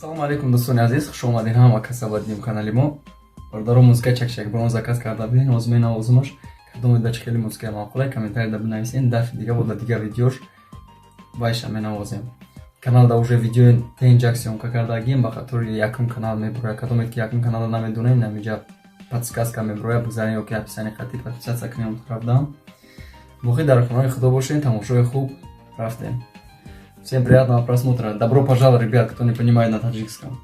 Ассалому алайкум, дӯстони азиз, хуш омадед ҳама каса ба дидем канали мо. Бародаро, музыка Чакчак ба мо заказ карда будем, ҳозир менавозимаш. Кадоме да чӣ хеле музыка маъқулай, комментарий да бинависен, дафъи дига бо да дигар видеош вайша менавозем. Каналда уже видеои тенҷак съёмка кардагим, ба қатори якум канал мебурояд. Кадомед ки якум каналро намедонем, намиҷа подсказка мебурояд, бигзарен ё ки описание қати подписаться кунем. Равдам. Боқӣ дар хонаи Худо бошед, тамошои хуб, рафтем. Всем приятного просмотра. Добро пожаловать, ребят, кто не понимает на таджикском.